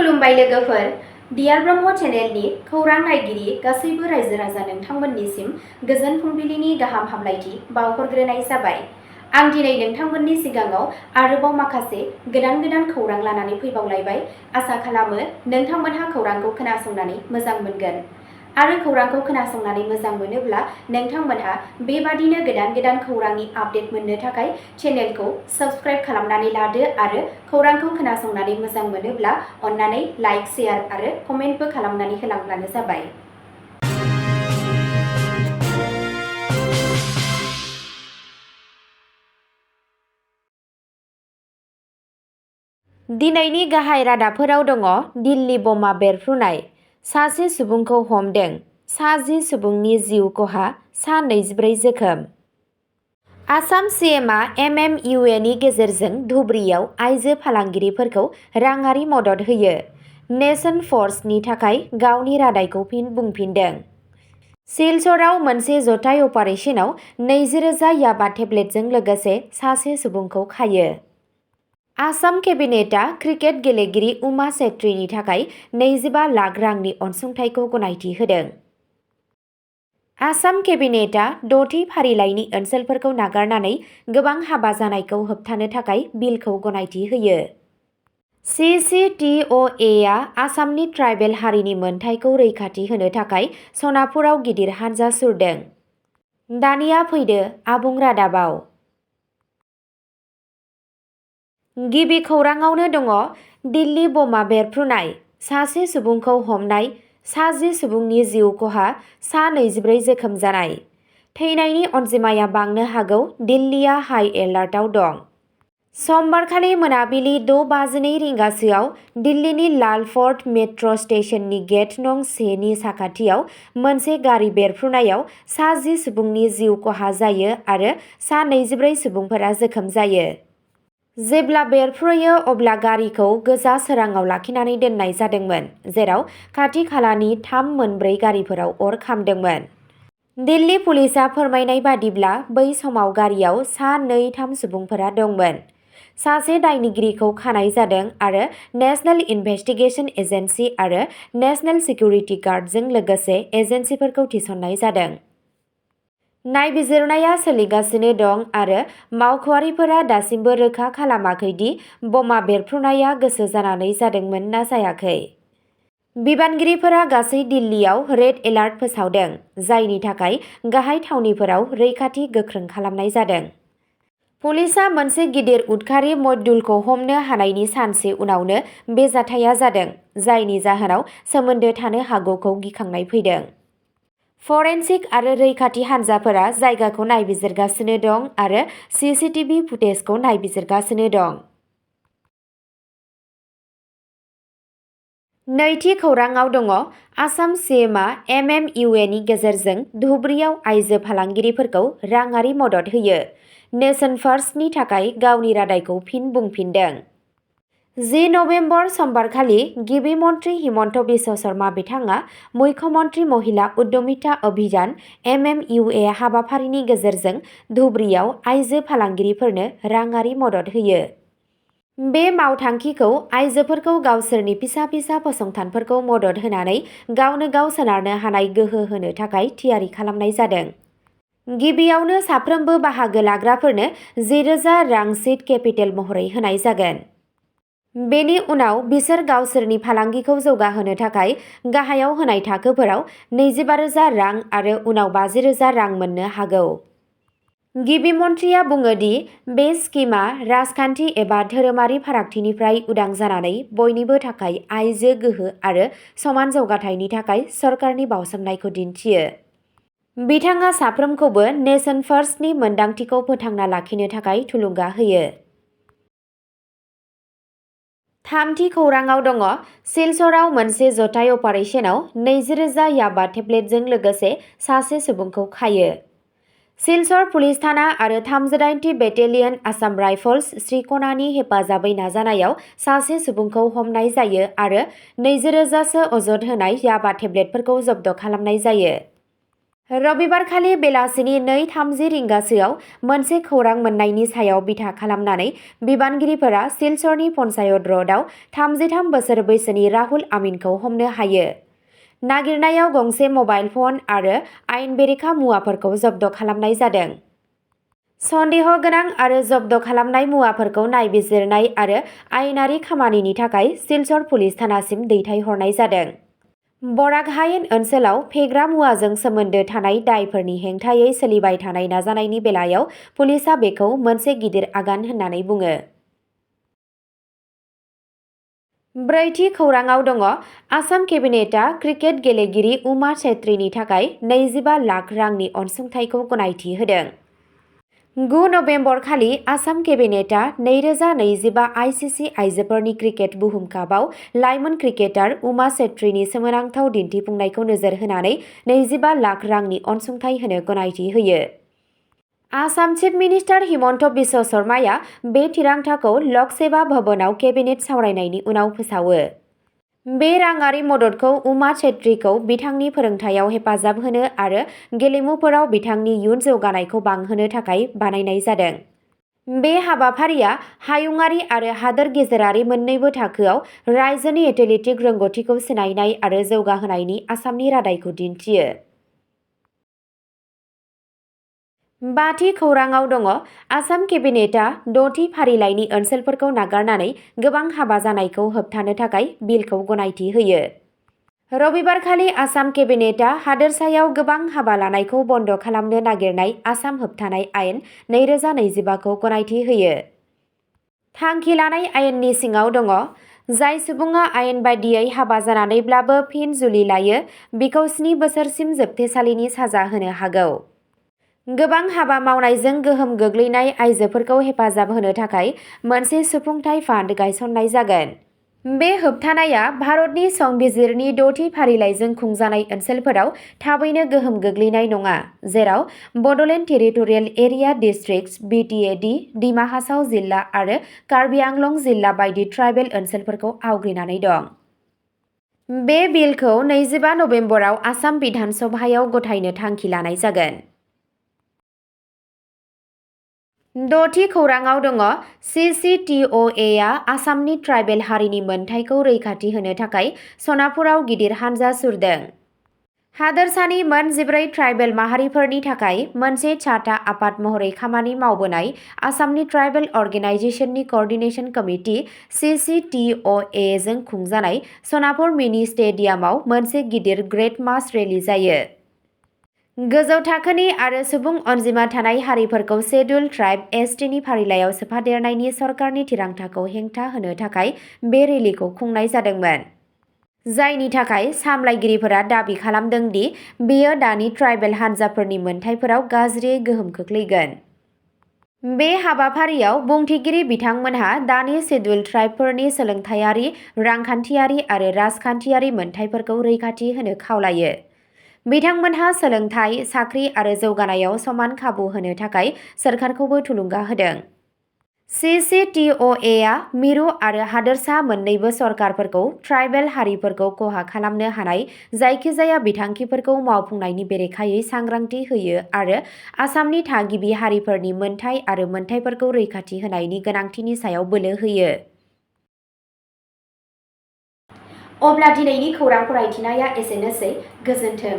खुलुमबाय लोगोफोर, डियार ब्रह्म चेनेलनि खौरां नायगिरि गासैबो रायजो राजा नोंथांमोननिसिम गोजोन फुंबिलिनि गाहाम हामलायथि बावहरग्रोनाय जाबाय। आं दिनै नोंथांमोननि सिगाङाव आरोबाव माखासे गोदान खौरां लानानै फैबावलायबाय। आसा खालामो नोंथांमोनहा खौरांखौ खोनासंनानै मोजां मोनगोन। आरो खौरांखौ खोनासंनानै मोजां मोनोब्ला नोंथांमोनहा बेबादिनो गोदान खौरांनि आपडेट मोननो थाखाय चेनेलखौ साबस्क्राइब खालामनानै लादो आरो खौरांखौ खोनासंनानै मोजां मोनोब्ला अन्नानै लाइक, शेयार आरो कमेन्टबो खालामनानै होलांब्लानो जाबाय। दिनैनि गाहाय रादाबफोराव दङ दिल्ली बमा बेरफ्रुनाय, सासे सुबुंखौ हमदों, सा 10 सुबुंनि जिउ खहा, सा 24 जोखोम। आसाम CMआ MMUAनि गेजेरजों धुबुरीयाव आइजो फालांगिरिफोरखौ राङारि मदद होयो। नेशन फर्सनि थाखाय गावनि रादायखौ फिन बुंफिनदों। सिलचराव मोनसे जथाय अपारेशनाव 20,000 याबा टेब्लेटजों लोगोसे सासे सुबुंखौ खायो। आसाम केबिनेटआ क्रिकेट गेलेगिरि उमा चेत्रीनि थाखाय 25 लाख रांनि अनसुंथाइखौ गनायथि होदों। आसाम केबिनेटआ 6थि फारिलाइनि ओनसोलफोरखौ नागारनानै गोबां हाबा जानायखौ होबथानो थाखाय बिलखौ गनायथि होयो। CCTOAआ आसामनि ट्राइबेल हारिनि मोनथायखौ रैखाथि होनो थाखाय सनापुराव गिदिर हानजा सुरदों। दानिया फैदो आबुं रादाबाव। गिबि खौराङावनो दङ दिल्ली बमा बेरफ्रुनाय, सासे सुबुंखौ हमनाय, सा 10 सुबुंनि जिउ खहा, सा 24 जोखोम जानाय। थैनायनि अनजिमाया बांनो हागौ, दिल्लीया हाइ एलार्टआव दं। समबारखालि मोनाबिलि 6:52 रिंगासोआव दिल्लीनि लाल फर्ट मेट्र' स्टेशननि गेट नं 1 नि साखाथियाव मोनसे गारि बेरफ्रुनायाव सा 10 सुबुंनि जिउ खहा जायो आरो सा 24 सुबुंफोरा जोखोम जायो। जेब्ला बेरफ्रुयो अब्ला गारिखौ गोजा सोराङाव लाखिनानै दोननाय जादोंमोन, जेराव खाथि खालानि 3-4 गारिफोराव अर खामदोंमोन। दिल्ली पुलिसआ फोरमायनाय बादिब्ला बै समाव गारियाव सा 2-3 सुबुंफोरा दंमोन। सासे दायनिगिरिखौ खानाय जादों आरो नेशनेल इनभेस्टिगेशन एजेन्सि आरो नेशनेल सिकिउरिटि गार्डजों लोगोसे एजेन्सिफोरखौ थिसननाय जादों। नायबिजिरनाया सोलिगासिनो दं आरो मावख'आरिफोरा दासिमबो रोखा खालामाखै दि बमा बेरफ्रुनाया गोसो जानानै जादोंमोन ना जायाखै। बिबानगिरिफोरा गासै दिल्लीयाव रेड एलार्ट फोसावदों, जायनि थाखाय गाहाय थावनिफोराव रैखाथि गोख्रों खालामनाय जादों। पुलिसआ मोनसे गिदिर उदखारि मड्युलखौ हमनो हानायनि सानसे उनावनो बे जाथाया जादों, जायनि जाहोनाव सोमोन्दो थानो हागौखौ गिखांनाय फैदों। फरेनसिक आरो रैखाथि हानजाफोरा जायगाखौ नायबिजिरगासिनो दं आरो CCTV फुटेजखौ नायबिजिरगासिनो दं। नैथि खौराङाव दङ आसाम CMआ MMUAनि गेजेरजों धुबुरीयाव आइजो फालांगिरिफोरखौ राङारि मदद होयो। नेशन फार्स्टनि थाखाय गावनि रादायखौ फिन बुंफिनदों। 10 नबेम्बर समबारखालि गिबि मन्थ्रि हिमन्त बिश्व शर्मा बिथाङा मुख्यमन्त्री महिला उद्यमिता अभियान MMUA हाबाफारिनि गेजेरजों धुबुरीयाव आइजो फालांगिरिफोरनो राङारि मदद होयो। बे मावथांखिखौ आइजोफोरखौ गावसोरनि फिसा फसंथानफोरखौ मदद होनानै गावनो गाव सोनारनो हानाय गोहो होनो थाखाय थियारि खालामनाय जादों। गिबियावनो साफ्रोमबो बाहागो लाग्राफोरनो 10,000 रां सीड केपिटेल महरै होनाय जागोन। बेनि उनाव बिसोर गावसोरनि फालांगिखौ जौगाहोनो थाखाय गाहायाव होनाय थाखोफोराव 25,000 रां आरो उनाव 50,000 रां मोननो हागौ। गिबि मन्थ्रिया बुङो दि बे स्किमआ राजखान्थि एबा धोरोमारि फारागथिनिफ्राय उदां जानानै बयनिबो थाखाय आइजो गोहो आरो समान जौगाथायनि थाखाय सरकारनि बावसोमनायखौ दिन्थियो। बिथाङा साफ्रोमखौबो नेशन फार्स्टनि मोनदांथिखौ फोथांना लाखिनो थाखाय थुलुंगा होयो। थामथि खौराङाव दङ सिलचराव मोनसे जथाय अपारेशनाव 20,000 याबा टेब्लेटजों लोगोसे सासे सुबुंखौ खायो। सिलचर पुलिस थाना आरो 38थि बेटेलियन आसाम राइफल्स श्रीख'नानि हेफाजाबै नाजानायाव सासे सुबुंखौ हमनाय जायो आरो 20,000 सो अजद होनाय याबा टेब्लेटफोरखौ जब्द खालामनाय जायो। रबिबारखालि बेलासिनि 2:30 रिंगासोआव मोनसे खौरां मोन्नायनि सायाव बिथा खालामनानै बिबानगिरिफोरा सिलचरनि पन्चायत र'डआव 33 बोसोर बैसोनि राहुल आमिनखौ हमनो हायो। नागिरनायाव गंसे मबाइल फन आरो आयेन बेरेखा मुवाफोरखौ जब्द खालामनाय जादों। सन्देह गोनां आरो जब्द खालामनाय मुवाफोरखौ नायबिजिरनाय आरो आयेनारि खामानिनि थाखाय सिलचर पुलिस थानासिम दैथायहरनाय जादों। बराक हायेन ओनसोलाव फेग्रा मुवाजों सोमोन्दो थानाय दायफोरनि हेंथायै सोलिबाय थानाय नाजानायनि बेलायाव पुलिसआ बेखौ मोनसे गिदिर आगान होननानै बुङो। ब्रैथि खौराङाव दङ आसाम केबिनेटआ क्रिकेट गेलेगिरि उमा छेत्रीनि थाखाय 25 लाख रांनि अनसुंथाइखौ गनायथि होदों। 9 नबेम्बर खालि आसाम केबिनेटआ 2025 आइसिसि आइजोफोरनि क्रिकेट बुहुम कापआव लाइमोन क्रिकेटार उमा छेत्रीनि सोमोनांथाव दिन्थिफुंनायखौ नोजोर होनानै 25 लाख रांनि अनसुंथाइ होनो गनायथि होयो। आसाम चिफ मिनिस्टार हिमन्त बिश्व शर्माया बे थिरांथाखौ लक सेवा भवनाव केबिनेट सावरायनायनि उनाव फोसावो। बे राङारि मददखौ उमा छेत्रीखौ बिथांनि फोरोंथायाव हेफाजाब होनो आरो गेलेमुफोराव बिथांनि इयुन जौगानायखौ बांहोनो थाखाय बानायनाय जादों। बे हाबाफारिया हायुंआरि आरो हादोर गेजेरारि मोन्नैबो थाखोआव रायजोनि एथलेटिक रोंग'थिखौ सिनायनाय आरो जौगाहोनायनि आसामनि रादायखौ दिन्थियो। बाथि खौराङाव दङ आसाम केबिनेटआ 6थि फारिलाइनि ओनसोलफोरखौ नागारनानै गोबां हाबा जानायखौ होबथानो थाखाय बिलखौ गनायथि होयो। रबिबारखालि आसाम केबिनेटआ हादोरसायाव गोबां हाबा लानायखौ बन्द खालामनो नागिरनाय आसाम होबथानाय आयेन 2025 खौ गनायथि होयो। थांखि लानाय आयेननि सिङाव दङ जाय सुबुङा आयेन बायदियै हाबा जानानैब्लाबो फिन जुलि लायो बिखौ 7 बोसोरसिम जोबथेसालिनि साजा होनो हागौ। गोबां हाबा मावनायजों गोहोम गोग्लैनाय आइजोफोरखौ हेफाजाब होनो थाखाय मोनसे सुफुंथाय फान्ड गायसननाय जागोन। बे होबथानाया भारतनि संबिजिरनि 6थि फारिलाइजों खुंजानाय ओनसोलफोराव थाबैनो गोहोम गोग्लैनाय नङा, जेराव Bodoland territorial area districts (BTAD), Dima Hasao जिल्ला आरो कार्बि आंलं जिल्ला बायदि ट्राइबेल ओनसोलफोरखौ आवग्रिनानै दं। बे बिलखौ 25 नबेम्बराव आसाम बिधान सभायाव गथायनो थांखि लानाय जागोन। 6थि खौराङाव दङ CCTOA आसामनि ट्राइबेल हारिनि मोनथायखौ रैखाथि होनो थाखाय सनापुराव गिदिर हानजा सुरदों। हादोरसानि मोन 14 ट्राइबेल माहारिफोरनि थाखाय मोनसे चाटा आफाद महरै खामानि मावबोनाय आसामनि ट्राइबेल अर्गेनाइजेशननि क'अर्डिनेशन कमिटि CCTOA जों खुंजानाय सनापुर मिनि स्टेडियामाव मोनसे गिदिर ग्रेड मास रेलि जायो। गोजौ थाखोनि आरो सुबुं अनजिमा थानाय हारिफोरखौ शेड्युल्ड ट्राइब (ST) नि फारिलाइयाव सोफादेरनायनि सरकारनि थिरांथाखौ हेंथा होनो थाखाय बे रेलिखौ खुंनाय जादोंमोन। जायनि थाखाय सामलायगिरिफोरा दाबि खालामदों दि बेयो दानि ट्राइबेल हानजाफोरनि मोनथायफोराव गाज्रियै गोहोम खोख्लैगोन। बे हाबाफारियाव बुंथिगिरि बिथांमोनहा दानि शेड्युल्ड ट्राइबफोरनि सोलोंथायारि, रांखान्थियारि आरो राजखान्थियारि मोनथायफोरखौ रैखाथि होनो खावलायो। बिथांमोनहा सोलोंथाय, साख्रि आरो जौगानायाव समान खाबु होनो थाखाय सोरखारखौबो थुलुंगा होदों। CCTOA मिरु आरो हादोरसा मोन्नैबो सरकारफोरखौ ट्राइबेल हारिफोरखौ खहा खालामनो हानाय जायखिजाया बिथांखिफोरखौ मावफुंनायनि बेरेखायै सांग्रांथि होयो आरो आसामनि थागिबि हारिफोरनि मोनथाय आरो मोनथायफोरखौ रैखाथि होनायनि गोनांथिनि सायाव बोलो होयो। अब्ला दिनैनि खौरां फरायथिनाया एसेनोसै। गोजोन्थों।